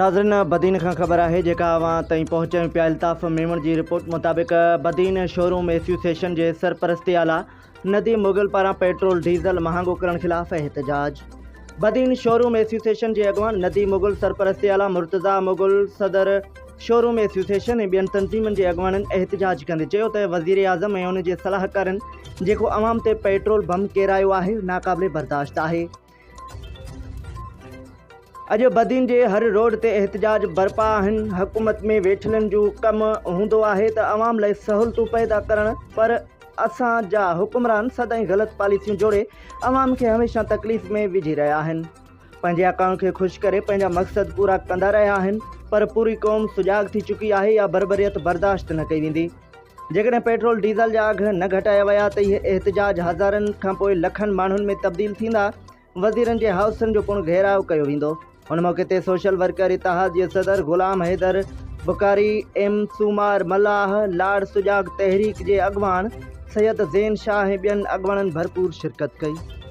ناظرين بدين کان خبر آهي جيڪا اوهان تائين پهچايون پيا الطاف ميمڻ جي رپورٽ مطابق بدين شوروم ايسوسيئيشن جي سرپرستي اعليٰ نديم مغل پاران پيٽرول ڊيزل مهانگو ڪرڻ خلاف احتجاج بدين شوروم ايسوسيئيشن جي اڳواڻ نديم مغل سرپرستي اعليٰ مرتضيٰ مغل صدر شوروم ايسوسيئيشن ۽ ٻين تنظيمن جي اڳواڻن احتجاج ڪندي چيو ته وزيراعظم ۽ ان جي صلاحڪارن جيڪو عوام تي پيٽرول بم ڪيرايو آهي ناقابل برداشت آهي. اڄ بدين جي هر روڊ تي احتجاج برپا آهن، حڪومت ۾ ويٺلن جو ڪم هوندو آهي ته عوام لاء سهولتون پيدا ڪرڻ پر اسان جا حڪمران سدائين غلط پاليسيون جوڙي عوام کي هميشه تڪليف ۾ وجهي رهيا آهن، پنهنجي آقائن کي خوش ڪري پنهنجا مقصد پورا ڪندا رهيا آهن پر پوري قوم سجاڳ ٿي چڪي آهي اها بربريت برداشت نه ڪئي ويندي. جيڪڏهن پيٽرول ڊيزل جا اگهه نه گهٽايا ويا ته اهي احتجاج هزارن کانپوء لکن ماڻهن ۾ تبديل ٿيندا، وزيرن جي هائوسن جو پڻ گهيراء ڪيو ويندو. ان موقعي تي سوشل ورڪر اتحاد جي صدر غلام حيدر بخاري، ايم سومار ملاح، لاڙ سجاڳ تحريڪ جي اڳواڻ سيد زين شاهه ۽ ٻين اڳواڻن ڀرپور شرڪت ڪئي.